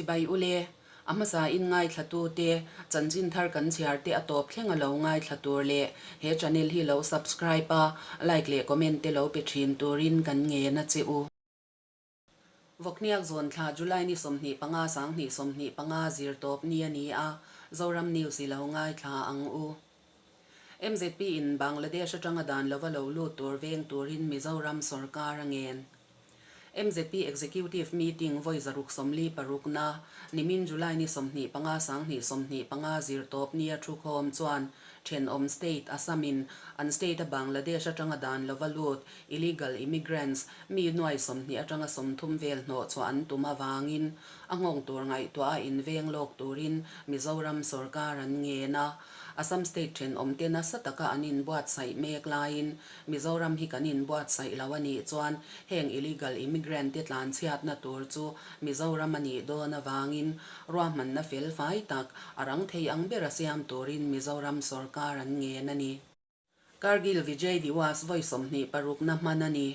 Chibai ule, a hmasa in ngaithla te, chanchin thar kan chhiar te a tawp thleng a lo ngaithla tur leh he channel hi lo subscribe a, like leh comment te lo pe thin turin kan ngen a che u. Vawkhniak zawn thla July ni 25 2025 zirtawp ni a ni a, Zoram News i lo ngaithla ang u. MZP in Bangladesh atanga dan lova lo lut tur veng turin Mizoram sawrkar a ngen. MZP Executive Meeting vawi 146 na nimin July ni 25 2025 zirtawp nia thukhawm chuan thenawm state Assam in an state a Bangladesh atanga dan lova lut illegal immigrants mi nuai 20 atanga 30 vel hnawh chhuah an tum avangin a nghawng tur ngaihtuah a inveng lawk turin Mizoram sawrkar an ngen a. Assam state thenawm te nasa taka an inbuatsaih mek laiin Mizoram hi kan inbuatsaih lo a nih chuan heng illegal immigrant te tlanchhiatna tur chu Mizoram a nih dawn avangin ruahmanna fel fai tak a rang thei ang bera siam turin Mizoram sawrkar an ngen a ni. Kargil Vijay Diwas vawi 26 na hman a ni.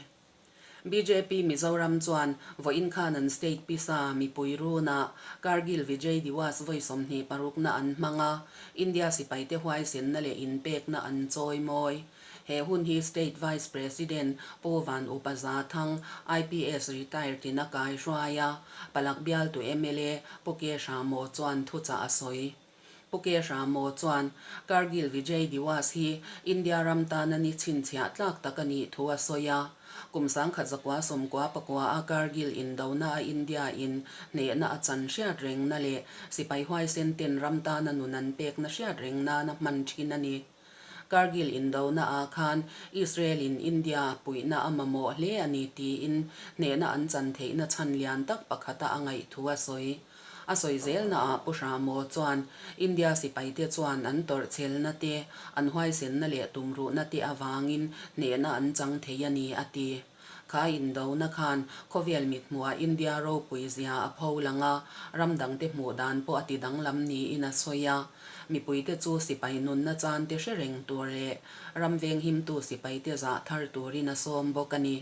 Bjp Mizoram chuan vawiin khan an state pisa mipui runah Kargil Vijay Diwas vawi 26 na an hmang a, India sipaite huaisenna leh inpekna an chawi mawi. He hun hi State Vice President Pu Van Upa Zathang, IPS retired in a kai hruai a, Palak bialtu mla Pu Kesha Maw chuan thuchah a sawi. Pu Kesha Maw chuan Kargil Vijay Diwas hi India ram tana ni chhinchhiah tlak tak a nih thu a sawi a. Kum 1999 a Kargil indona a India in hnehna a chan hriat rengna leh sipai huaisen ten ram tana nun an pekna hriat reng nana hman thin a ni. Kargil indona ah khan Israel in India puihna a mamawh hle a ni tiin hnehna an chan theihna chhan lian tak pakhata a ngaih thu a sawi. A sawi zelna ah Pu Hramaw chuan India sipaite chuan an tawrhchelna te, an huaisenna leh tumruhna te avangin hnehna an chang thei a ni a ti. Kha indona khan khawvel mithmuhah India ropui zia a pho lang a, ram dangte hmuh dan pawh a ti danglam niin a sawi a. Mipuite chu sipai nunna chante hre reng tur leh ram venghimtu sipaite zah thar turin a sawm bawk a ni.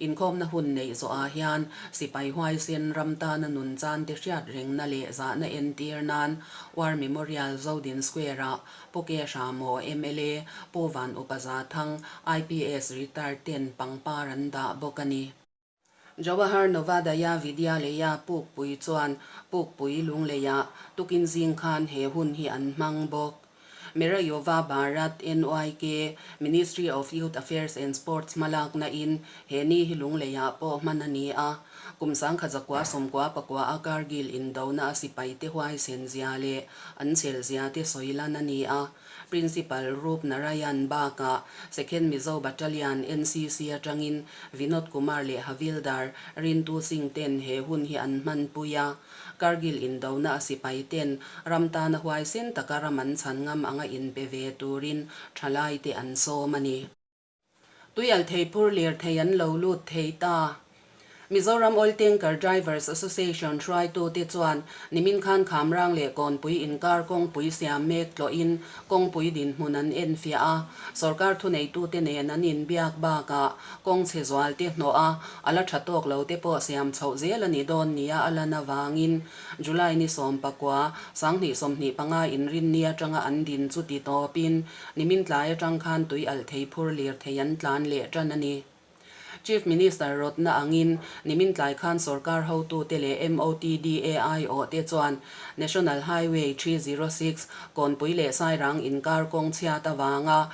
Inkhawmna hun neih zawhah hian sipai huaisen ram tana nun chante hriat rengna leh zahna entir nan War Memorial Zodin Square-ah Pu Ke Hramaw, mla, Pu Van Upa Zathang, IPS retired ten pangpar an dah bawk a ni. Jawahar Navodaya Vidyalaya Pukpui chuan Pukpui Lungleiah tukin zing khan he hun hi an hmang bawk. Mera Yuva Bharat, NYK, Ministry of Youth Affairs and Sports hmalakna in he ni hi Lungleiah pawh hman a ni a. Kum 1999 a Kargil indona a sipaite huaisen zia leh an chhel zia te sawi lan a ni a. Principal Rup Narayan bakah Second Mizo Battalion, NCC, atangin Vinod Kumar leh Havildar Rintu Singh ten he hun hi an hmanpui a. Kargil indona a sipai ten ram tana huaisen taka ram an chhan ngam anga inpe ve turin thalaite an sawm a ni. Tuial thei phur lirthei an lo lut thei ta. Mizoram Oil Tanker Drivers Association hruaitute chuan nimin khan Khamrang leh Kawnpui inkar kawngpui siam mek tlawhin kawngpui dinhmun an enfiah a, sorkar thuneitute nen an inbiak bakah kawng chhe zualte hnawh a, a la tha tawk lo te pawh siam chhoh zel a ni dawn nia a lan avangin July ni 19, 2025 inrinni atanga an din chu ti tawpin Nimin tlai atang khan tui alh thei phur lir thei an tlan leh tan a ni. Chief Minister rawtna angin nimin tlai khan sorkar hotute leh MOTDA aiawh te chuan National Highway 306 Kawnpui leh Sairang inkar kawng chhiat avanga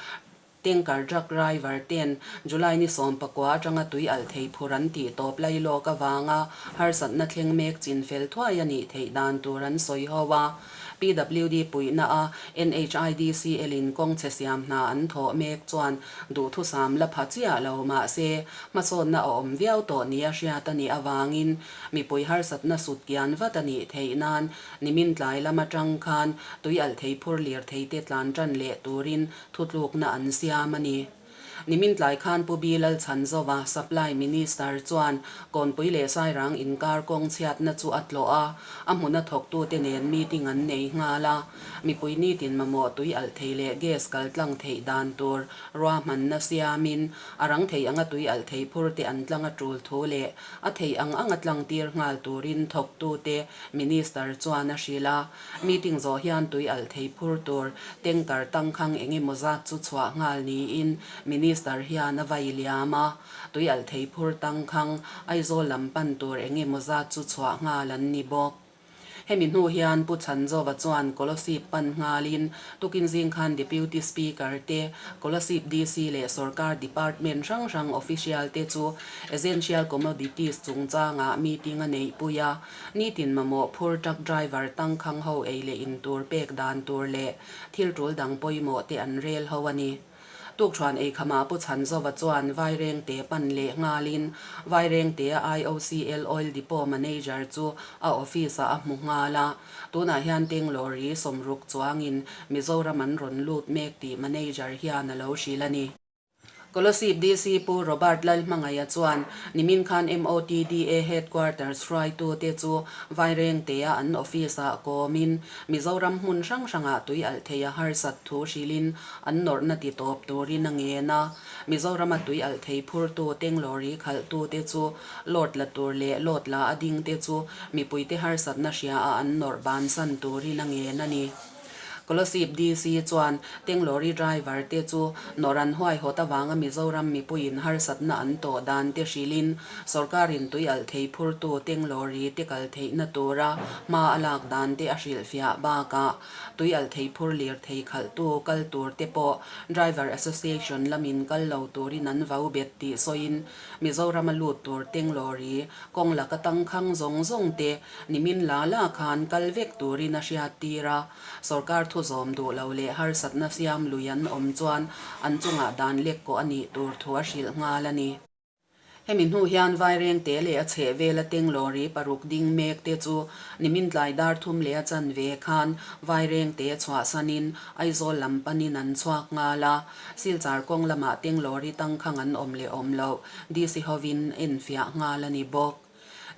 tanker truck driver ten July ni 19 atanga tui alh thei phur an tih tawp lai lawk avanga harsatna thleng mek chin fel thuai a nih theih dan tur an sawi ho a. PWD puihna a NHIDCL in kawng chhe siam hna an thawh mek chuan duhthusam la pha chiah lo mahse hmasawnna a awm viau tawh nia hriat a nih avangin mipui harsatna sut kian vat a nih theih nan nimin tlai lam atang khan tui alh thei phur lirthei te tlan tan leh turin thutlukna an siam a ni. Nimin tlai khan Pu B Lalchhanzova, Supply Minister chuan Kawnpui leh Sairang inkar kawng chhiatna chu a tlawh a, a hmuna thawktute nen meeting an nei nghal a. Mipui nitin mamawh tui alh thei leh gas kal tlang theih dan tur ruahmanna siamin a rang thei anga tui alh thei phur te an tlang a tul thu leh a theih ang anga tlang tir nghal turin thawktute Minister chuan a hrilh a. Meeting zawh hian tui alh thei phur tur tanker tangkhang eng emaw zat chu chhuah nghal niin Minister hian a vai liam a. Tui alh thei phur tangkhang Aizawl lam pan tur eng emaw zat chu chhuah nghal an ni bawk. Hemi hnu hian Pu Chhanzova chuan Kolasib pan nghalin tukin zing khan Deputy Speaker te, Kolasib DC leh sorkar department hrang hrang official te chu Essential Commodities chungchangah meeting a neihpui a. Nitin mamawh phur truck driver tangkhang ho ei leh in tur pek dan tur leh thil tul dang pawimawh te an rel ho a ni. Tukṭhuan eikhamah Pu Chhanzova chuan Vairengte pan leh nghalin Vairengtea IOCL Oil Depot Manager chu a office-ah a hmu nghal a. Tunah hian Tenglawri sawmruk chuangin Mizoram an rawn lut mek tih Manager hian a lo hrilh a ni. Kolasib DC Pu Robert Lalhmangaia chuan nimin khan MOTDA Headquarters hruaitute chu Vairengtea an office-ah kawmin Mizoram hmun hrang hrangah tui alh thei a harsat thu hrilhin an nawrhna ti tawp turin a ngen a. Mizorama tui alh thei phurtu Tenglawri khalhtute chu load la tur leh load la a dingte chu mipuite harsatna hria a an nawrh bansan turin a ngen a ni. Kolasib DC chuan Tenglawri driver te chu nawrh an huaihawt avanga Mizoram mipuiin harsatna an tawh dan te hrilhin sorkarin tui alh thei phurtu Tenglawri te kal theihna tura hma a lak dan te a hrilhfiah bakah tui alh thei phur lirthei khalhtu kal tur te pawh Driver Association lamin kal lo turin an vau bet tih sawiin Mizorama lut tur Tenglawri kawng laka tangkhang zawng zawng te Nimin la la khan kal vek turin a hriat tir a, sorkar thu zawm duh lo leh harsatna siam lui an awm chuan an chungah dan lek kawh a nih tur thu a hrilh nghal a ni. Hemi hnu hian Vairengte leh a chhehvela Tenglawri paruk ding mek te chu nimin tlai dar thum leh a chanve khan Vairengte chhuahsanin Aizawl lam panin an chhuak nghal a, Silchar kawng lamah Tenglawri tangkhang an awm leh awm loh DC hovin enfiah nghal a ni bawk.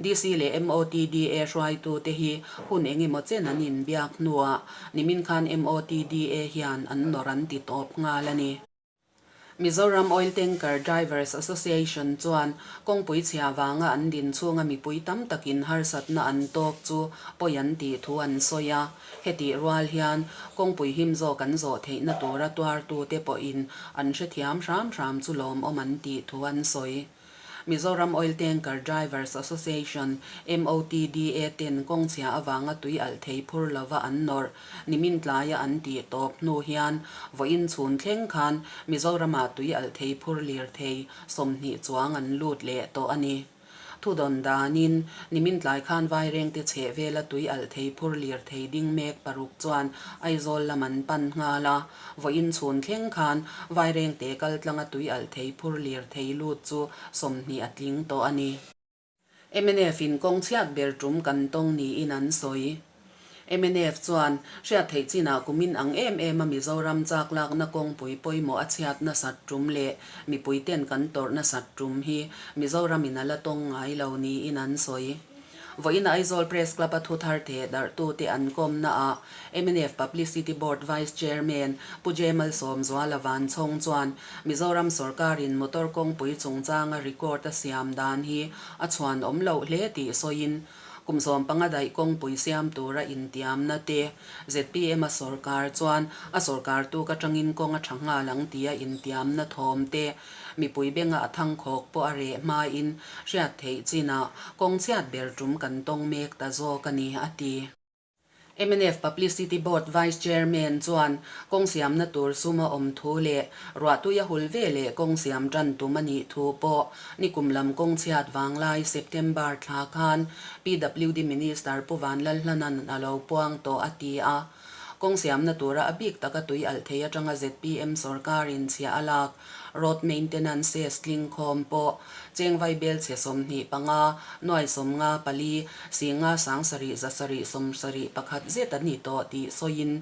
DC leh MOTDA hruaitute hi hun eng emaw chen an inbiak hnuah nimin khan MOTDA hian an nawr an ti tawp nghal a ni. Mizoram Oil Tanker Drivers Association chuan kawngpui chhia vanga an din chhunga mipui tam takin harsatna an tawk chu pawi an tih thu an sawi a. Hetih rual hian kawngpui him zawk an zawh theihna tura tuartute pawhin an hrethiam hram hram chu lawmawm an tih thu an sawi. Mizoram Oil Tanker Drivers Association, MOTDA, ten kawngchhia avanga tui alh thei phur lova an nawrh nimin tlaia an tih tawp hnu hian vawiin chhun thleng khan Mizoramah tui alh thei phur lirthei 20 chuang an lut leh tawh a ni. Thudawn danin, nimin tlai khan Vairengte chheh vela tui alh thei phur lirthei ding mek paruk chuan Aizawl lam an pan nghal a. Vawiin chhun thleng khan Vairengte kal tlanga tui alh thei phur lirthei lut chu 20 a tling tawh a ni. Mnf in kawng chhiat ber tum kan tawng niin an sawi. Mnf chuan hriat theih chinah kumin ang em em a Mizoram chak lakna kawngpui pawimawh a chhiat nasat tum leh mipui ten kan tawrh nasat tum hi Mizoram in a la tawng ngai lo niin an sawi. Vawiin Aizawl Press Club a thuthar theh darhtute an kawmnaah mnf Publicity Board Vice Chairman Pu Jemal Sawmzuala Vanchhawng chuan Mizoram sawrkarin motor kawngpui chungchanga record a siam dan hi a chhuan awm loh hle tih sawiin kum 15 daih kawngpui siam tura intiamna te zpm a sawrkar chuan a sawrkar tuk atangin kawng a tha nghal ang tia intiamna thawm te Mipui benga a thangkhawk pawh a reh hmain hriat theih chinah kawng chhiat ber tum kan tawng mek ta zawk a ni, a ti. Mnf Publicity Board Vice Chairman chuan kawng siamna tur sum a awm thu leh ruahtui a hul ve leh kawng siam tan tum a nih thu pawh nikum lam kawng chhiat vanglai September thla khan PWD Minister Pu Vanlalhlana'n a lo puang tawh a ti a. Kawng siamna tura a bik taka tui alh thei atanga zpm sorkarin chhia a lak, road maintenance cess tling khawm pawh chengvai bel chhe 25, nuai 54, 5 77 71 zet a ni tawh tih sawiin.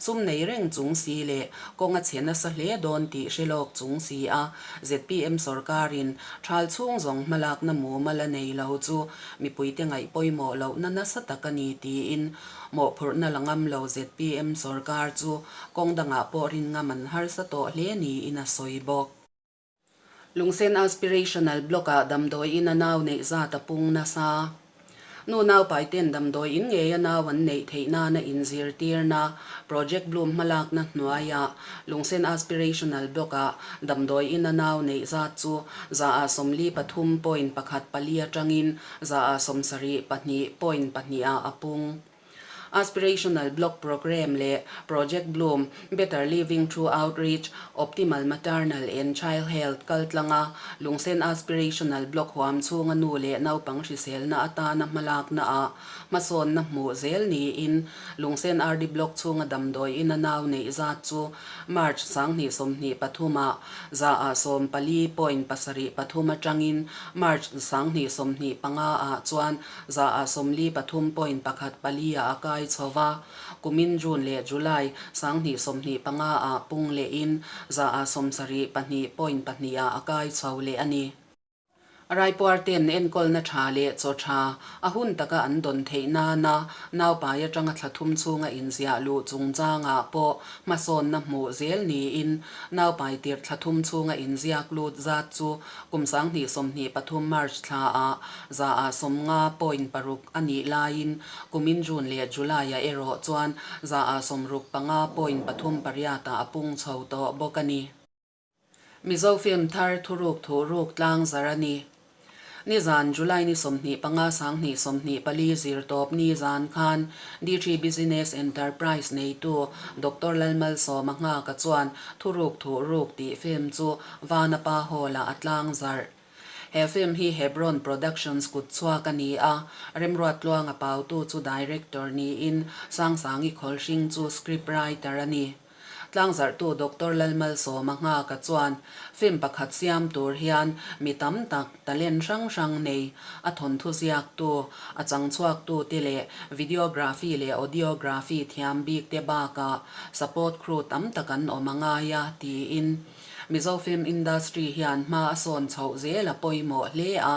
Sum nei reng chung si leh kawng a chhe nasa hle dawn tih hre lawk chung si a, zpm sorkarin thal chhung zawng hmalakna mumal a nei lo chu mipuite ngaih pawimawh lohna nasa tak a ni tiin mawhphurhna la ngam lo zpm sorkar chu kawng dangah pawh rin ngam an harsa tawh hle niin a sawi bawk. Lungsen Aspirational Block-ah damdawiin a nau neih zat a pung nasa. Nu naupaiten damdawiin ngeia nau an neih theih nana inzirtirna Project Bloom hmalakna hnuaiah Lungsen Aspirational Block-ah damdawiin a nau neih zat chu 43 point pakhat pali atangin 72 point pahnih ah a pung. Aspirational Block Programme leh Project Bloom, Better Living Through Outreach, Optimal Maternal and Child Health kaltlanga Lungsen Aspirational Block huam chhunga nu leh naupang hriselna atana hmalakna ah hmasawnna hmuh zel niin Lungsen RD Block chhunga damdawi ina nau neih zat chu March 2023 ah 14.73 atangin March 2025 ah chuan 43 point pakhat pali ah a kai chho va, kumin June leh July 2025 ah pung lehin 72 point pahnih ah a kai chho leh a ni. Raipuar ten enkawlna tha leh chaw tha a hun taka an dawn theih nana naupai atanga thla thum chhunga inziah luh chungchangah pawh hmasawnna hmuh zel niin naupai tirh thla thum chhunga inziak lut zat chu Kum 2023 March thla ah 50 point paruk a nih laiin kumin June leh July ah erawh chuan 65 point pathum pariat ah a pung chho tawh bawk a ni. Mizo film thar thuruk thuhruk tlang zar a ni. Nizan July ni 25 2024 zirtawp nizan khan D3 Business Enterprise neitu Doctor Lalmalsawma Nghaka chuan thuruk thuhruk tih film chu Vanapa Hall-ah a tlang zarh. He film hi Hebron Productions kut chhuak a ni a, Remruat Tluanga pautu chu director niin Sangsangi Khawlhring chu script writer a ni. Tlangzarhtu Doctor Lalmalsawma Nghaka chuan film pakhat siam tur hian mi tam tak talent hrang hrang nei, a thawnthu ziaktu, a chang chhuaktute leh videography leh audiography thiam bikte bakah support crew tam tak an awm a ngai a, tiin. Mizo film industry hian hma a sawn chhoh zel a pawimawh hle a,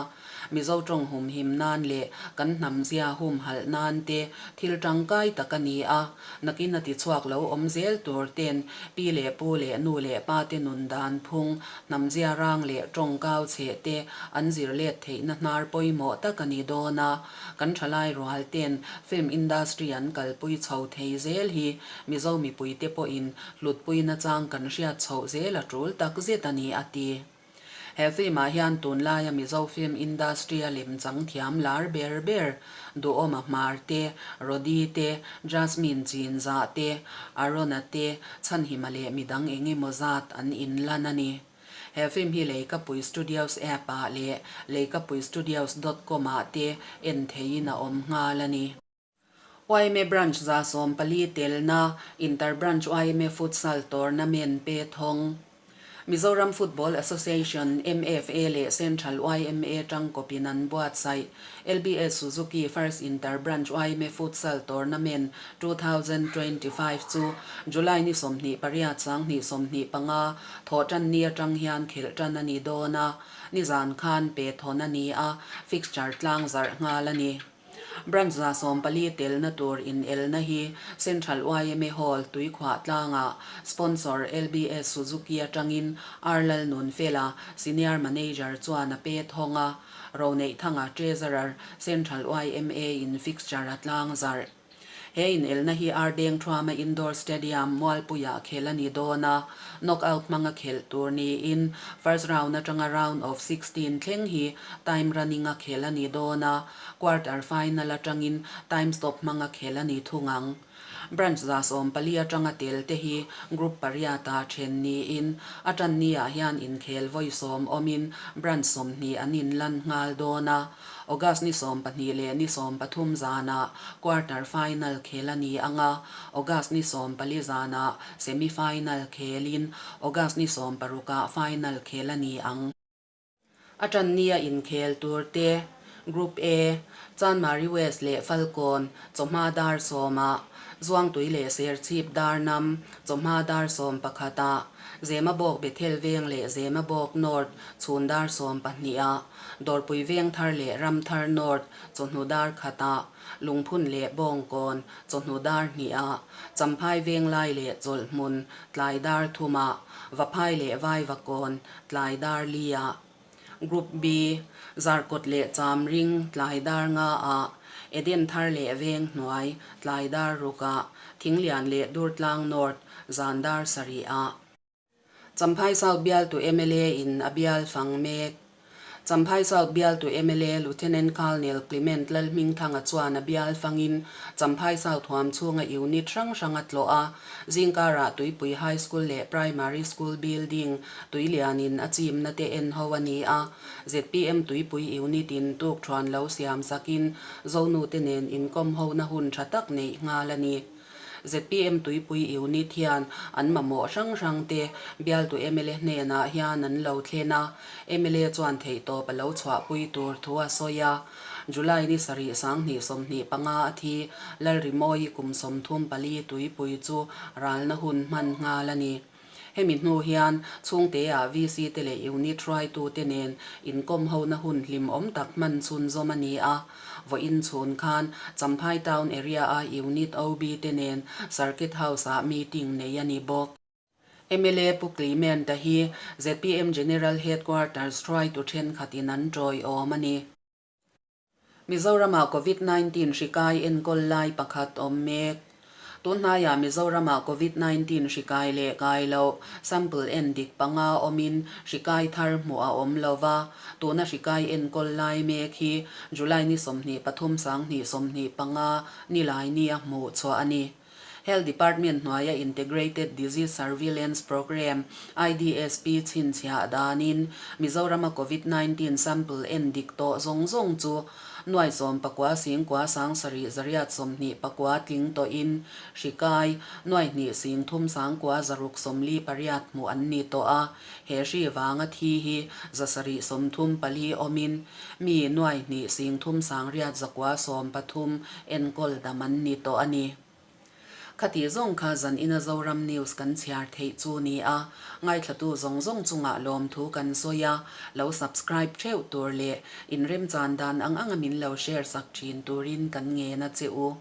Mizo tawng humhim nan leh kan hnam zia humhalh nan te thil tangkai tak a ni a, nakin a tichhuak lo awm zel tur ten pi leh pu leh nu leh pa te nun dan phung, hnam zia rang leh tawng kau chheh te an zir let theihna hnar pawimawh tak a ni dawn a, kan thalai rual ten film industry an kalpui chho thei zel hi Mizo mipuite pawhin Hlutpuina chang kan hriat chhoh zel a tul tak zet a ni, a ti. He film-ah hian tunlaia Mizo film industry-a lemchang thiam lar ber ber, Duhawma Hmar te, Rody te, Jasmine Chinzah te, Arona te, Chhanhima leh midang eng emaw zat an inlan a ni. He film hi Leikapui Studios app-ah leh leikapuistudios dot com-ah te en theihin a awm nghal a ni. Yma Branch 14 telna Inter Branch yma Futsal Tournament pe thawng. Mizoram Football Association, MFA, leh Central yma tangkawpin an buatsaih LBS Suzuki First Inter Branch yma Futsal Tournament 2025 chu July ni 28 2025 thawhtan ni atang hian khelh tan a ni dawn a, nizan khan pe thawn a ni a, fixture tlang zarh nghal a ni. Branch 14 telna tur inelna hi Central yma Hall Tuikhuah tlangah sponsor LBS Suzuki atangin R Lalnunfela, Senior Manager chuan a pe thawng a, Roneihthanga Treasurer, Central yma in fixture a tlang zarh. He inelna hi Ardeng Thuama Indoor Stadium, Mualpuiah khelh a ni dawn a, knockout hmanga khelh tur niin first round atanga round of 16 thleng hi time running a khelh a ni dawn a, quarter final atangin time stop hmanga khelh a ni thung ang. Branch 14 atanga tel te hi group pariatah then niin a tan niah hian inkhel vawi sawm awmin branch 20 an inlan nghal dawn a. August ni 12 leh ni 13 zanah quarter final khel a ni ang a, August ni 14 zanah semi final khelin August ni 16 ah final khel a ni ang. A tan nia inkhel tur te Group A, Chanmari West leh Falkawn chawhma dar sawmah. Zuangtui leh Serchhip dar nam, chawhma dar 11 ah, Zemabawk Bethel Veng leh Zemabawk North chhun dar 12 ah, Dawrpui Vengthar leh Ramthar North chawhnu dar khat ah, Lungphun leh Bawngkawn chawhnu dar hnih ah, Champhai Venglai leh Chawlhhmun tlai dar thum ah, Vaphai leh Vaivakawn tlai dar li ah. Group B, Zarkawt leh Chamring tlai dar nga ah, Eden Thar leh Veng Hnuai tlai dar ruk ah, Thinglian leh Durtlang North zan dar sarih ah. Champhai South bialtu mla in a bial fang mek. Champhai South bialtu mla Lieutenant Colonel Clement Lalhmingthanga chuan a bial fangin Champhai South huam chhunga unit hrang hrang a tlawh a, zingkarah Tuipui High School leh Primary School building Tuilianin a chimna te en ho a ni a, zpm Tuipui Unit in tuk thuan lo siam sakin Zonu te nen inkawm hona hun tha tak neih nghal a ni. Zpm Tuipui Unit hian an mamawh hrang hrang te bialtu mla hnenah hian an lo thlen a, mla chuan theihtawp a lo chhuahpui tur thu a sawi a. July ni sarih 2025 a thi Lalrimawi kum 34 Tuipui chu ralna hun hman nghal a ni. Hemi hnu hian chhungteah VC te leh unit hruaitute nen inkawm hona hun hlimawm tak hman chhunzawm a ni a. Vawiin chhun khan Champhai Town Area-a Unit OB te nen Circuit House-ah meeting nei a ni bawk. Mla Pu Clement-a hi zpm General Headquarters hruaitu thenkhatin an tawiawm a ni. Mizoramah Covid 19 hri kai enkawl lai pakhat awm mek. Tun hnaiah Mizoramah Covid 19 hri kai leh kai loh sample en dik panga awmin hri kai thar hmuh a awm lo va, tuna hri kai enkawl lai mek hi July ni 23 2025 nilai nia hmuh chhuah a ni. Health Department hnuaia Integrated Disease Surveillance Programme, IDSP, chhinchhiah danin Mizorama Covid 19 sample en dik tawh zawng zawng chu nuai sawmpakua singkua sangsarih zariat 29 tling tawhin hri kai nuai hnih sing thum sangkua zaruk 48 hmuh an ni tawh a, he hri vanga thi hi 734 awmin mi nuai hnih sing thum sangriat zakua 13 enkawl dam an ni tawh a ni. Khati zawng kha zan ina Zoram News kan chhiar theih chu ni a, ngaithlatu zawng zawng chungah lawmthu kan sawi a, lo subscribe theuh tur leh inremchan dan ang anga min lo share sak thin turin kan ngen a che u.